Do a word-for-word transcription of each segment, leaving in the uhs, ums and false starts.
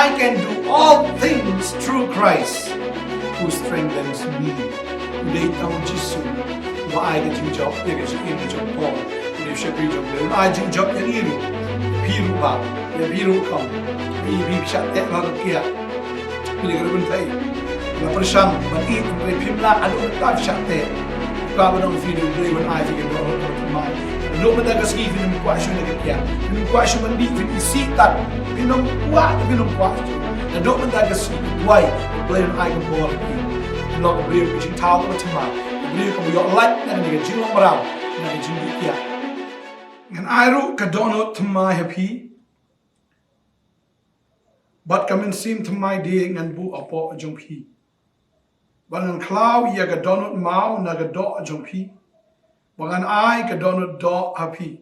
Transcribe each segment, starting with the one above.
I can do all things through Christ who strengthens me. U dei tang u Jisu uba ai ka jingjop ïa ka jingim ka jong u Paul. U dei u shakri jong u Blei, un ai jingjop ïa ngi ruh. Phi ruh bah, ïa phi ruh kham. Phi, phi shah teh ha ka kiad. Phi dei ka ruh ban tei. La pyrshang ban ïeit, hynrei phim lah, haduh mynta phi shah teh. Ka ba dang phi dei u Blei ban ai phi ka dohnud kaba thymmai. Haduh mynta ka sngi phin ym kwah shuh na ka kiad, phin ym kwah shuh ban dih, phin isih tad. Phin ym kwah, phin ym kwah shuh. Haduh mynta ka sngi, wai, u Blei un ai ka bor ïa phi. Long u briew ka jingthaw kaba thymmai, u briew kaba ïoh lait na ka jinglong mraw, na ka jingdih kiad. Ngan ai ruh ka dohnud thymmai ha phi, bad ka mynsiem thymmai de ngan buh hapoh jong phi. Ba ngan khlaw ïa ka dohnud maw na ka doh jong phi, ba ngan ai ka dohnud doh ha phi.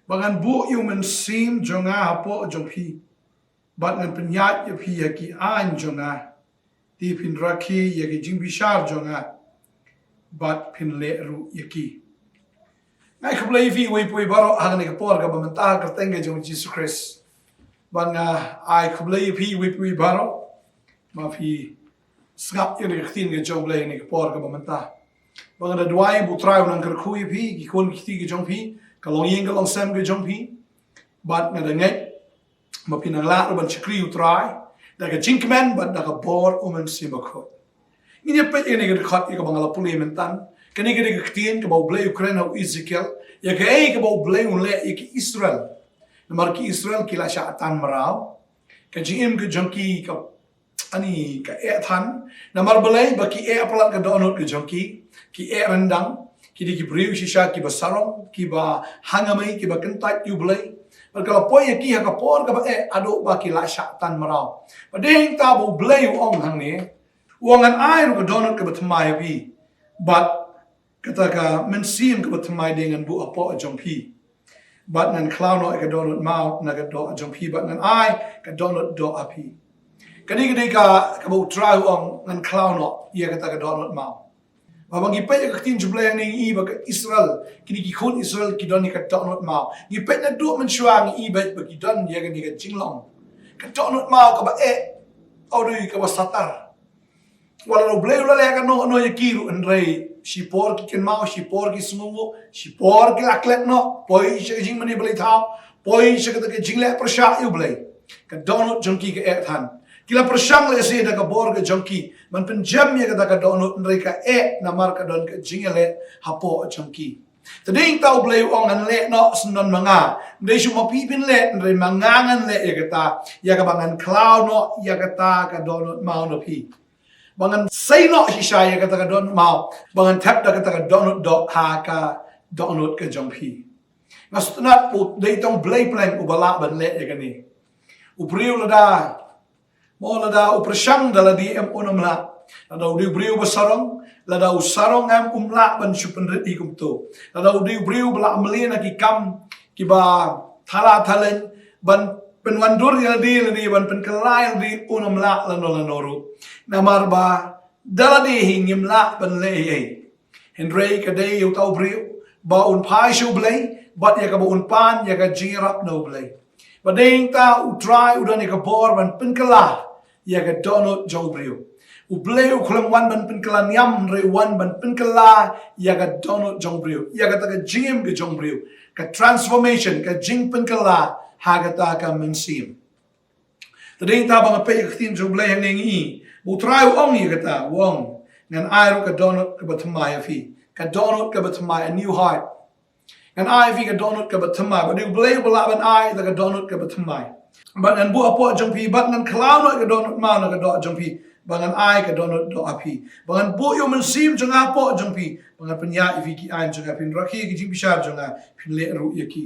Ba ngan buh ïa u mynsiem jong nga hapoh jong phi, bad ngan pynïaid ïa phi ïa ki aiñ jong nga. Te phin rakhe ïa ki jingbishar jong nga, bad phin leh ruh ïa ki. Nga ai khublei ïa phi uwei pa uwei baroh ha kane ka por kaba mynta ha ka kyrteng ka jong u Jisu Khrist. Bad nga ai khublei ïa phi uwei pa uwei baroh. Ma phi sngap ïa kane ka ktien ka jong u Blei ha kane ka por kaba mynta. Ba nga da duwai ba u Trai un nang kyrkhu ïa phi, ki khun ki kti ka jong phi, ka longïing ka longsem ka jong phi. Bad nga da ngeit ba phin nang lah ruh ban shakri ïa u Trai da ka jingkmen bad da ka bor u Mynsiem Bakhuid. Ngin ïa peit ïa kane ka dkhot ïa kaba nga la pule mynta. Kane ka dei ka ktien kaba u Blei u kren ha u Ezekiel ïa kaei kaba u Blei un leh ïa ki Israel. Namar ki Israel ki la shah tan mraw. Ka jingim ka jong ki ka, ani, ka eh than. Namar balei? Ba ki eh palat ka dohnud ka jong ki. Ki eh ryndang. Ki dei ki briew shisha kiba sarong, kiba hangamei, kiba kyntait ïa u Blei. Bad ka la poi ïa ki ha ka por kaba eh haduh ba ki la shah tan mraw. Bad dei hangta ba u Blei u ong hangne, u ong, ngan ai ruh ka dohnud kaba thymmai ha phi, bad kata ka mynsiem kaba thymmai de ngan buh hapoh jong phi. Bad ngan khlaw noh ïa ka dohnud maw na ka doh jong phi, bad ngan ai ka dohnud doh ha phi. Kane ka dei ka, kaba u Trai u ong, ngan khlaw noh ïa kata ka dohnud maw. Ba, ba ngi peit ïa ka ktien jong u Blei hangne ngi i ba ka Israel, kine ki khun Israel ki don ïa ka dohnud maw. Ngi peit naduh mynshuwa ngi i ba, ba ki don ïa kane ka jinglong, ka dohnud maw kaba eh, haduh kaba satar. Wat la u Blei u la leh kano kano ïa ki ruh, hynrei shipor ki kynmaw, shipor ki sngewnguh, shipor ki la klet noh, poi sha ka jingmane blei thaw, poi sha kata ka jingleh pyrshah ïa u Blei. Ka dohnud jong ki ka eh than. Ki la pyrshang lehse da ka bor ka jong ki ban pynjem ïa kata ka dohnud, hynrei ka eh namar ka don ka jingïaleh hapoh jong ki. Te dei hangta u Blei u ong, ngan leh noh syndon ma nga. Ym dei shuh ma phi phin leh, hynrei ma nga ngan leh ïa kata, ïa kaba ngan khlaw noh ïa kata ka dohnud maw na phi. Ba ngan sei noh shisha ïa kata ka dohnud maw, ba ngan thep da kata ka dohnud doh ha ka dohnud ka jong phi. Nga sngewtynnat u dei tang u Blei pleng uba lah ban leh ïa kane. U briew lada, mo, lada u pyrshang da lade em un ym lah. Lada u dei u briew ba sarong, lada u sarong em um lah ban shu pynrit hi kumto. Lada u dei u briew ba lah mlien ha ki kam kiba thala thaleng, ban pynwandur ïa lade, lade ban pynkylla ïa lade un ym lah lano lano ruh. Namar ba da lade hi ngim lah ban leh ei ei. Hynrei ka dei ïa uta u briew ba un phai sha u Blei bad ïa kaba un pan ïa ka jingïarap na u Blei. Ba dei hangta u Trai u don ïa ka bor ban pynkylla ïa ka dohnud jong u briew. U Blei u khlem wan ban pynkylla niam, hynrei u wan ban pynkylla ïa ka dohnud jong u briew, ïa kata ka jingim ka jong u briew, ka transformation, ka jingpynkylla ha kata ka mynsiem. Te dei hangta ba nga peit ïa ka ktien jong u Blei hangne ngi i ba u Trai u ong ïa kata, u ong, ngan ai ruh ka dohnud kaba thymmai ha phi. Ka dohnud kaba thymmai, a new heart. Ngan ai phi ka dohnud kaba thymmai. Ba dei u Blei uba lah ban ai da ka dohnud kaba thymmai. Bad ngan buh hapoh jong phi, bad ngan khlaw noh ïa ka dohnud maw na ka doh jong phi. Ba ngan ai ka dohnud doh ha phi. Ba ngan buh ïa u mynsiem jong nga hapoh jong phi. Ba ngan pynïaid ïa phi ki aiñ jong nga, phin rakhe ïa ki jingbishar jong nga, phin leh ruh ïa ki.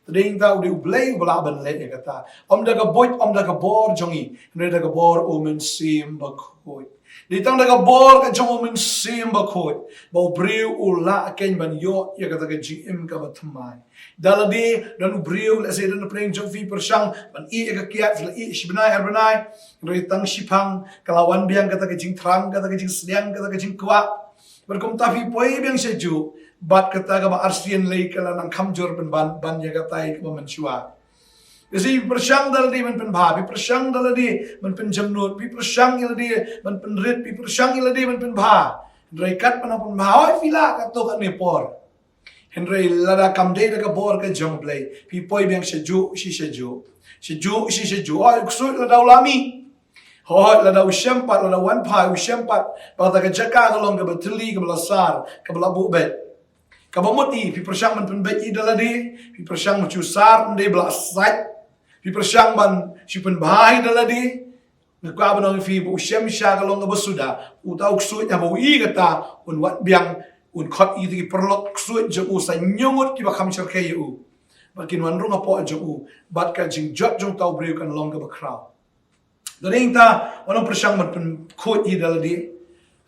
Te dei hangta u dei u Blei uba lah ban leh ïa kata. Ym da ka buit, ym da ka bor jong ngi, hynrei da ka bor u Mynsiem Bakhuid. Dei tang da ka bor ka jong u Mynsiem Bakhuid ba u briew u lah keiñ ban ïoh ïa kata ka jingim kaba thymmai. Da lade don u briew, lehse don na pdeng jong phi pyrshang ban ïeh ïa ka kiad, phi la ïeh shi bnai ar bnai, hynrei tang shiphang ka la wan biang kata ka jingthrang, kata ka jingsdiang, kata ka jingkwah. Bad kumta phi poi biang sha juh, bad kata kaba arsien lei ka la nang kham jur pynban ban ïa katai kaba mynshuwa. Phi pyrshang da lade ban pynbha, phi pyrshang da lade ban pynjemnud, phi pyrshang ïa lade ban pynrit, phi pyrshang ïa lade ban pynbha. Hynrei katba nang pynbha, hoi phi lah katto katne por. Hynrei lada kam dei da ka bor ka jong U Blei, phi poi biang shajuh shi shajuh, shajuh shi shajuh. Hoi u ksuid lada u la mih, hoi lada u shem pat, lada u wan phai u shem pat, ba kata ka jaka ka long kaba thylli, kaba la sar, kaba la buh beit. Kaba mut i, phi pyrshang ban pynbeit i da lade, phi pyrshang ban shu sar, ym dei ba la sait. Phi pyrshang ban shu pynbha i da lade. Nga kwah ban ong ïa phi ba u shem sha ka long kaba suda. Uta u ksuid haba u i kata, un wan biang, un khot ïa kita ki paralok ksuid jong u, sa hynñiew ngut kiba kham shyrkhei ïa u. Bad kin wan rung hapoh jong u. Bad ka jingjot jong uta u briew kan long kaba khraw. Te dei nangta, wat nym pyrshang ban pynkhuid hi da lade,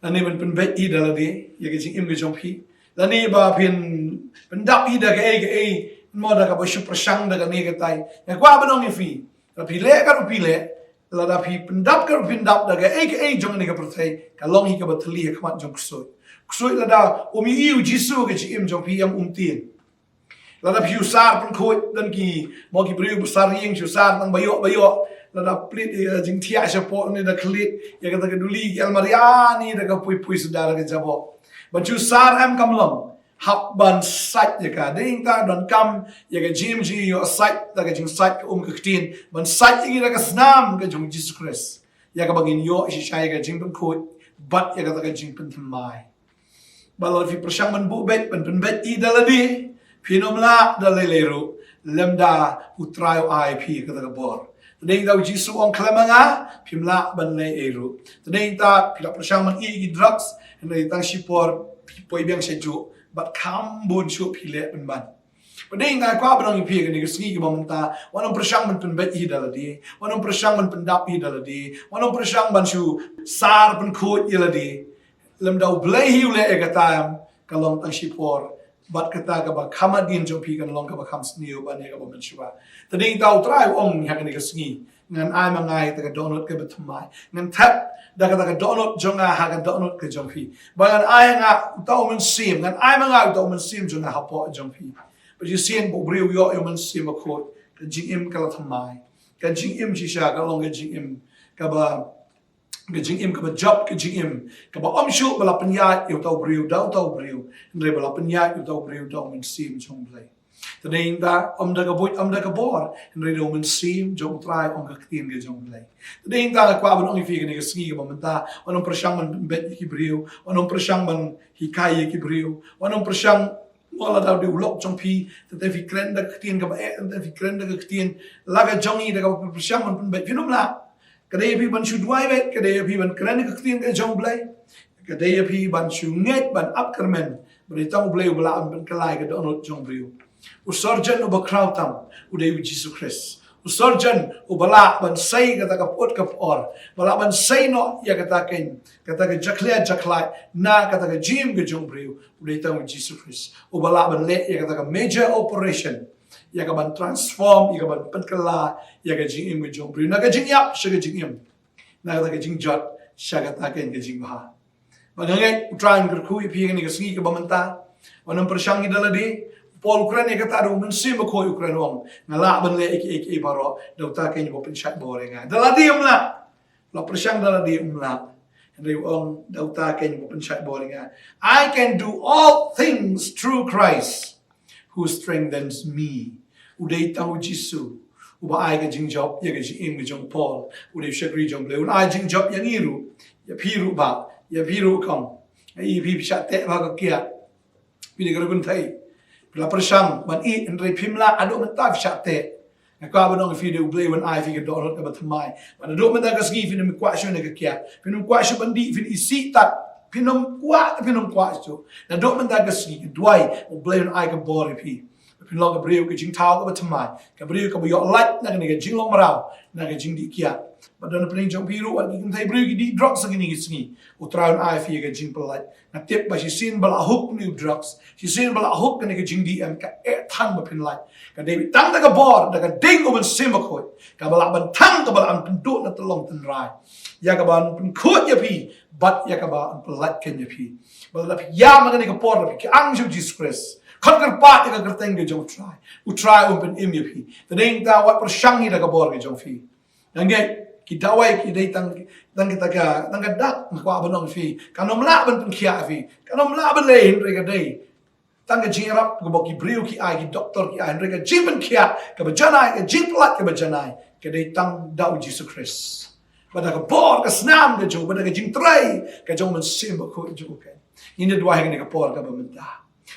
lane ban pynbeit hi da lade ïa ka jingim ka jong phi, lane ba phin pyndap hi da kaei kaei, mo da kaba shu pyrshang da kane katai. Nga kwah ban ong ïa phi, lada phi leh ka ruh phi leh, lada phi pyndap ka ruh phi pyndap da kaei kaei jong kane ka pyrthei, ka long hi kaba thylli ha khmat jong u ksuid. Ksuid lada um i u Jisu ha ka jingim jong phi, ym um tien. Lada phi shu sar pynkhuid, don ki, mo ki briew ba sar ïing, shu sar tang ba ïoh ba ïoh. Lada plie ïa ka jingthiah shapoh ne da khlieh ïa kata ka duli, ki almaria ne da ka pui pui suda da ka jaboh. Ban shu sar em, kam long. Hap ban sait ïa ka. Dei nangta donkam ïa ka jingim jingïoh sait, da ka jingsait ka um ka ktien. Ban sait ïa ki da ka snam ka jong u Jisu Khrist. Ïa kaba ngin ïoh shisha ïa ka jingpynkhuid bad ïa kata ka jingpynthymmai. Ba lada phi pyrshang ban buh beit, ban pynbeit i da lade, phin ym lah da lei lei ruh, lymda U Trai u ai phi kata ka bor. Te dei nangta u Jisu u ong, khlem ma nga phim lah ban leh ei ruh. Te dei nangta phi la pyrshang ban i ki drugs, hynrei tang shipor phi poi biang shajuh bad kham bun shuh phi leh pynban. Te dei nangta kwah ban ong ïa phi kane ka sngi kaba mynta, wat nym pyrshang ban pynbeit hi da lade, wat nym pyrshang ban pyndap hi da lade, wat nym pyrshang ban shu sar pynkhuid ïa lade. Lymda U Blei hi u leh ïa kata, em, ka long tang shipor. Bad kata kaba kham hadien jong phi kan long kaba kham sniew ban ïa kaba mynshuwa. Te dei nangta U Trai u ong ha kane ka sngi, ngan ai ma nga ïa kata ka dohnud kaba thymmai. Ngan thep da kata ka dohnud jong nga ha ka dohnud ka jong phi. Ba ngan ai nga uta u Mynsiem, ngan ai ma nga uta u Mynsiem jong nga hapoh jong phi. Ba shisien ba u briew u ïoh ïa u Mynsiem Bakhuid, ka jingim ka la thymmai. Ka jingim shisha ka long ka jingim kaba ka jingim kaba jop, ka jingim kaba ym shuh ba la pynïaid ïa uta u briew da uta u briew, hynrei ba la pynïaid ïa uta u briew da u Mynsiem jong U Blei. Te dei nangta ym da ka buit ym da ka bor, hynrei da u Mynsiem jong U Trai, ong ka ktien ka jong U Blei. Te dei nangta nga kwah ban ong ïa phi kane ka sngi kaba mynta, wat nym pyrshang ban pynbeit ïa ki briew, wat nym pyrshang ban hikai ïa ki briew, wat nym pyrshang, mo lada u dei u lok jong phi, tang te phi kren da ka ktien kaba eh, tang te phi kren da ka ktien la ka jong ngi, da kaba pyrshang ban pynbeit, phin ym lah. Ka dei ïa phi ban shu duwai beit, ka dei ïa phi ban kren ka ktien ka jong U Blei. Ka dei ïa phi ban shu ngeit ban ap kyrmen ba dei tang U Blei uba lah ban pynkylla ïa ka dohnud jong u briew. U surgeon uba khraw tam u dei u Jisu Khrist. U surgeon uba lah ban sei kata ka pud ka por, ba lah ban sei noh ïa kata ka, kata ka jakhlia jakhlait na kata ka jingim ka jong u briew, u dei tang u Jisu Khrist. Uba lah ban leh ïa kata ka major operation, ïa ka ban transform, ïa ka ban pynkylla ïa ka jingim ka jong u briew, na ka jingïap sha ka jingim, na kata ka jingjot sha kata ka, ka jingbha. Bad nga ngeit U Trai un kyrkhu ïa phi kane ka sngi kaba mynta. Wat nym pyrshang hi da lade. U Paul u kren ïa kata, da u Mynsiem Bakhuid u kren, u ong, nga lah ban leh ïa kiei kiei baroh da uta ka uba pynshait bor ïa nga. Da lade ym lah. La pyrshang da lade ym lah. Hynrei u ong, da uta ka uba pynshait bor ïa nga, I can do all things through Christ who strengthens me. U dei tang u Jisu uba ai ka jingjop ïa ka jingim ka jong u Paul, u dei u shakri jong U Blei. Un ai jingjop ïa ngi ruh, ïa phi ruh bah, ïa phi ruh kam. Ïa phi, phi shah teh bha ka kiad, phi dei ka rukun thei, phi la pyrshang ban ïeh, hynrei phim lah, haduh mynta phi shah teh. Nga kwah ban ong ïa phi, dei U Blei un ai phi ka dohnud kaba thymmai. Bad naduh mynta ka sngi phin ym kwah shuh na ka kiad, phin ym kwah shuh ban dih, phin isih tad, phin ym kwah, phin ym kwah shuh. Naduh mynta ka sngi, ka duwai, U Blei un ai ka bor ïa phi. Phin long ka briew ka jingthaw kaba thymmai, ka briew kaba ïoh lait na kane ka jinglong mraw, na ka jingdih kiad. Bad don na pdeng jong phi ruh wat ki kynthei briew ki dih drugs ha kine ki sngi, U Trai un ai phi ka jingpyllait. Nga tip ba shisien ba la hook ïa u drugs, shisien ba la hook ïa kane ka jingdih em, ka eh than ba phin lait. Ka dei tang da ka bor, da ka ding u Mynsiem Bakhuid, kaba lah ban thang, kaba lah ban pynduh na tyllong tynrai, ïa ka ban pynkhuid ïa phi bad ïa ka ban pyllait ïa phi. Bad lada phi ïam ha kane ka por, lada phi kyang sha u Jisu Khrist, Khot kyrpad ïa ka kyrteng ka jong U Trai. U Trai un pynim ïa phi. Te dei ta wat pyrshang ïa ka bor ka jong phi. Nga ngeit ki dawai ki dei tang, tang kita ka, tang ka dak, nga kwah ban ong phi. Kan ym lah ban pynkhiah phi. Kan ym lah ban leh hynrei ka dei tang ka jingïarap kaba ki briew ki ai, ki doktor ki ai, hynrei ka jingpynkhiah kaba janai, ka jingpyllait kaba janai, ka dei tang da U Jisu Khrist. Bad da ka bor ka snam ka jong u, bad da ka jingtrei ka jong U Mynsiem Bakhuid jong u. Ngin ïa duwai ha kane ka por kaba mynta.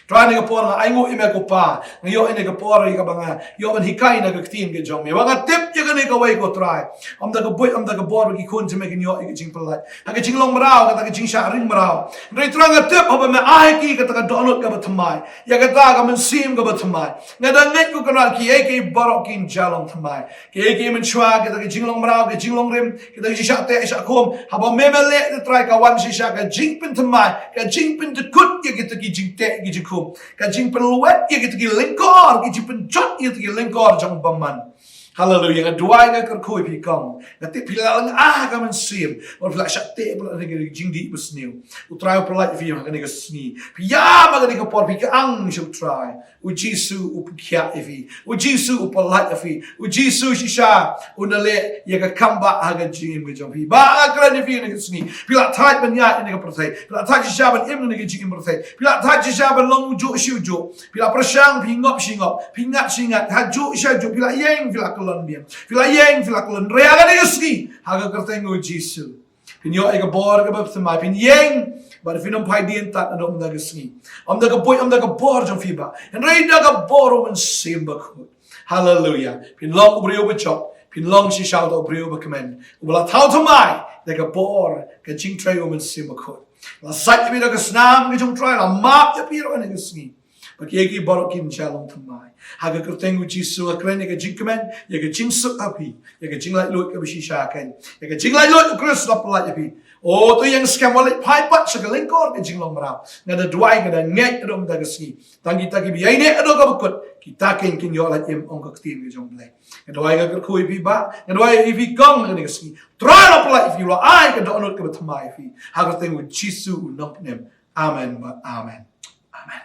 Trai, ha kane ka por nga ainguh ïa me ko Pa, nga ïoh ïa kane ka por ïa kaba nga ïoh ban hikai na ka ktien ka jong me. Ba nga tip ïa kane kawei ko Trai, ym da ka buit ym da ka bor ba ki khun jong me kin ïoh ïa ka jingpyllait ha ka jinglong mraw, kata ka jingshah ring mraw. Hynrei Trai, nga tip haba me ai ki kata ka dohnud kaba thymmai, ïa kata ka mynsiem kaba thymmai, nga da ngeit ko Kynrad kiei kiei baroh kin jia long thymmai. Kiei kiei mynshwa kita ki jinglong mraw, ki jinglong rim, kita ki jingshah teh shah khum, haba me me leh, Trai, ka wan shisha ka jingpynthymmai, ka jingpynjukut ïa kita ki jingteh ki jingkhum, ka jingpynlwet ïa kita ki lyngkor, ki jingpynjot ïa kita ki lyngkor jong bymman. Haleluia. Nga duwai, nga kyrkhu ïa phi kong. Nga tip phi la lynga ha ka mynsiem bad phi la shah teh palat ha ka jingdih basniew. U Trai u pyllait ïa phi ha kane ka sngi. Phi ïam ha kane ka por, phi kyang sha U Trai. U Jisu u pynkhiah ïa phi. U Jisu u pyllait ïa phi. U Jisu shisha un da leh ïa ka kam ba ha ka jingim ka jong phi. Ba nga kren ïa phi ha kane ka sngi. Phi la thait ban ïaid ha kane ka pyrthei. Phi la thait shisha ban im ha kane ka jingim pyrthei. Phi la thait shisha ban long ujuh shi ujuh. Phi la pyrshang, phi ngop shi ngop, phi ngat shi ngat, hajuh shi hajuh, phi la ïeng, phi la kyllon biang. Phi la ïeng, phi la kyllon ria, ha kane ka sngi, ha ka kyrteng U Jisu, phin ïoh ïa ka bor kaba thymmai, phin ïeng bad phin ym phai dien tad naduh mynta ka sngi. Ym da ka buit ym da ka bor jong phi Bah, hynrei da ka bor U Mynsiem Bakhuid. Haleluia. Phin long u briew ba jop, phin long shisha uta u briew ba kmen, uba la thaw thymmai da ka bor ka jingtrei U Mynsiem Bakhuid. La sait ïa phi da ka snam ka jong U Trai, la map ïa phi ruh ha kane ka sngi. Ba kiei kiei baroh kin jia long thymmai. Ha ka kyrteng U Jisu nga kren ïa ka jingkmen, ïa ka jingsuk ha phi, ïa ka jinglaitluid kaba shisha kein, ïa ka jinglaitluid U Khrist la pyllait ïa phi. O, to ïeng skhem, wat leit phai pat sha ka lyngkor ka jinglong mraw. Nga da duwai, nga da ngeit naduh mynta ka sngi, tang kita kiba ïaineh haduh kaba kut, kita kein kin ïoh lait im, ong ka ktien ka jong U Blei. Nga duwai, nga kyrkhu ïa phi Bah, nga duwai ïa phi kong ha kane ka sngi. Trai la pyllait ïa phi, la ai ka dohnud kaba thymmai ïa phi. Ha ka kyrteng U Jisu U Nongpynim. Amen Bah, amen. Amen.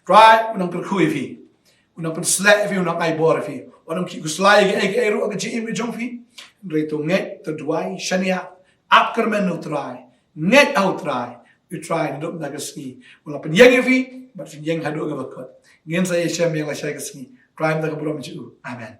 Trai un nang kyrkhu ïa phi, un nang pynshlur ïa phi, un nang ai bor ïa phi. Wat nym khuslai ïa kiei kiei ruh ha ka jingim ka jong phi. Hynrei to ngeit, to duwai, shaniah, ap kyrmen na U Trai. Ngeit ha U Trai. U Trai naduh mynta ka sngi u la pynïeng ïa phi, bad phin ïeng haduh kaba kut. Ngin sa ïashem ïa la shai ka sngi. Trai mynta ka burom jong u. Amen.